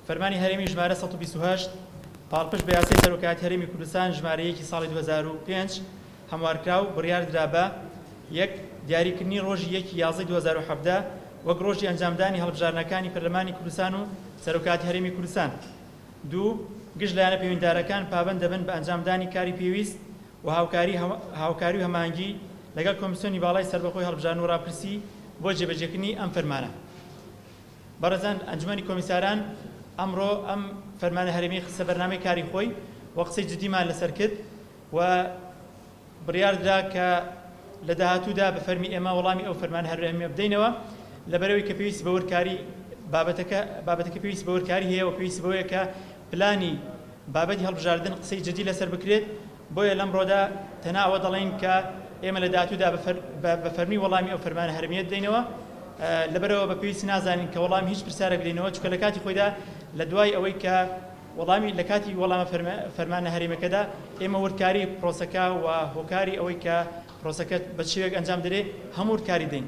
فەرمانی هەرێمی ژمارە 128 پاڵپشت بە یاسای سەرۆکایەتی هەرێمی کوردستان ژمارە یەکی ساڵی 2005 هەموارکراو، بڕیاردرا بە، یەک. دیاریکردنی ڕۆژی یەکی یازدەی 2017 وەک ڕۆژی ئەنجامدانی هەڵبژاردنەکانی پەرلەمانی کوردستان و سەرۆکایەتی هەرێمی کوردستان. دوو. گشت لایەنە پەیوەندیدارەکان پابەند دەبن بە ئەنجامدانی کاری پێویست و هاوکاری هاوکاری و هەماهەنگی لەگەڵ کۆمیسیۆنی باڵای سەربەخۆی هەڵبژاردن و ڕاپرسی بۆ جێبەجێکردنی ئەم فەرمانە. بەڕێزان ئەنجومەنی کۆمیساران ئەمڕۆ ئەم فەرمانە هەرێمیەی خستە بەرنامەی کاری خۆی و قسەی جدیمان لەسەر کرد و بڕیاردرا کە لە داهاتوودا بە فەرمی ئێمە وەڵامی ئەو فەرمانە هەرێمیە بدەینەوە لەبەرئەوەی کە پێویستی بە وردکاری بابەتەکە بابەتەکە پێویستی بە وردکاری هەیە و پێویستی بەوەیە کە پلانی بابەتی هەڵبژاردن قسەی جدی لەسەر بکرێت بۆیە لەمڕۆدا تەنها ئەوە دەڵێین کە ئێمە لە داهاتوودا بە فەرمی وەڵامی ئەو فەرمانە هەرێمیە دەدەینەوە لەبەرئەوە بە پێویستی نازانین کە وەڵامی هیچ پرسیارێک بدەینەوە چونکە لە کاتی خۆیدا لە دوای ئەوەی کە وەڵامی لە کاتی وەڵامە فەرمانە هەرێمیەکەدا ئێمە وردکاری پرۆسەکە و هۆکاری ئەوەی کە پرۆسەکە بە چ شێوەیەک ئەنجام دەرێ هەموو وردکاری دەین.